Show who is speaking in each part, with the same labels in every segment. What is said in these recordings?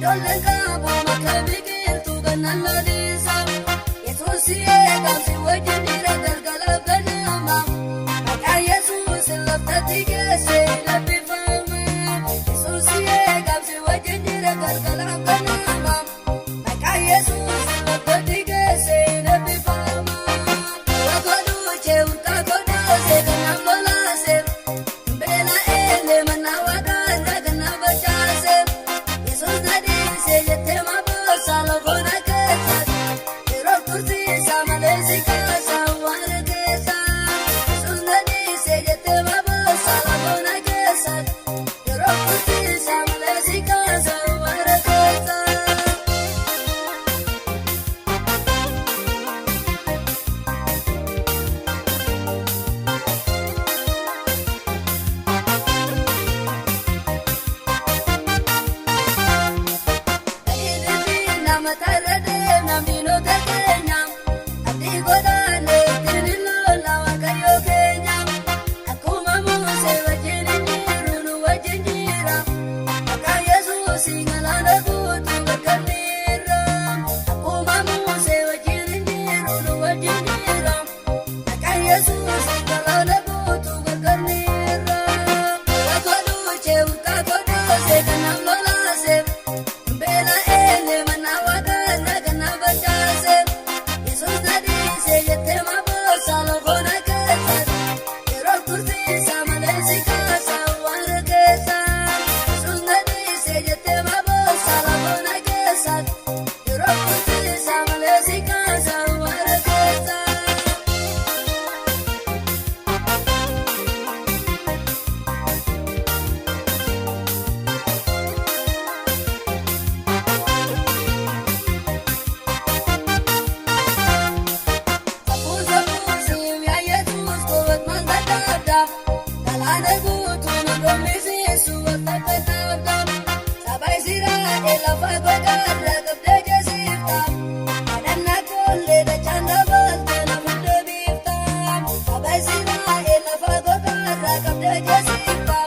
Speaker 1: Ijoolleen qabu makka biqiltuu gannaan laliisa. Yesuus eegamsi wajjin jira galgala ganama. Maqaa Yesuus laftatti geesse labbifama. Yesuus eegamsi wajjin jira galgala ganama. Maqaa Yesuus laftatti geesse labbifama. Wakodhuuchee urkaa kodhaase kanaaf lolaase. Beela eelee mana waaqaarra kana facaase. Yesuus na dhiise jettee maboosa logoon keessa. Yeroo tursiisa malee si kaasa waan keessa. Yesuus na dhiise jettee maboosa logoon keessa. Yeroo tursiisa malee si kaasa waan keessa. Nama tarra deemna miilota keenya. Abdii godaanee ittiin lola waaqayyo keenya. Akkuma Musee wajjin jiru nu wajjin jira. Maqaa Yesuus galaana guutuu gargaarra. Akkuma Musee wajjin jiru nu wajjin jira. Maqaa Yesuus galaana guutuu gargaarra. Wakodhuuchee urkaa kodhaase kanaaf lolaase. Beela eelee mana waaqaarra kana facaase. Yesuus na dhiise jettee maboosa logoon keessa. Yeroo tursiisa malee si kaasa waan keessa. Yesuus na dhiise jettee maboosa logoon keessa. Yeroo tursiisa malee si kaasa waan keessa. Safuusa fuusiin yaa Yesuus koowwat maal dadhabda? Galaana guutuu na dhoomisiisu wanta dadhabda. Saba Israa'el lafa gogaarra qabdee jeesifta. Kadhannaa kollee dachaan dabalte na hunda biifta. Saba Israa'el lafa gogaarra qabdee jeesifta.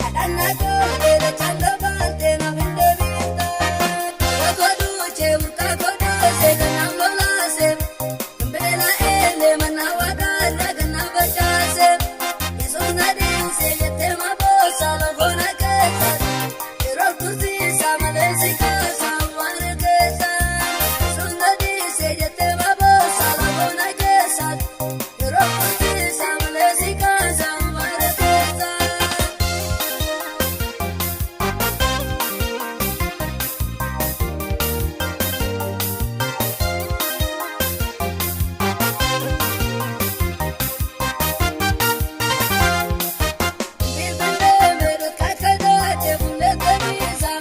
Speaker 1: Kadhannaa kollee dachaan dabalte na hunda biifta. Wakodhuuchee urkaa kodhaase kanaaf lolaase. Beela eelee mana waaqaarra kana facaase. Yesuus na dhiise jettee maboosa logoon keessa. Yeroo tursiisa malee si kaasa waan keessa. Yesuus na dhiise jettee maboosa logoon keessa. Yeroo tursiisa malee si kaasa waan keessa. Finfinnee meeqa kakkaataatee fuullee gabiisa.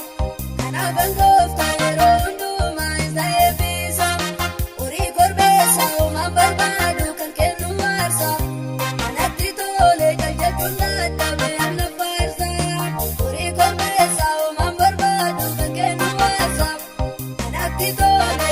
Speaker 1: Kanaafan gooftaa yeroo hundumaa isa eebbisa. Horii korbeessa uumaan barbaadu kan kennu waarsa. Kanatti tole jaljachuun dadhabee anna faarsa. Horii korbeessa uumaan barbaadu kan kennu waarsa. Kanatti tole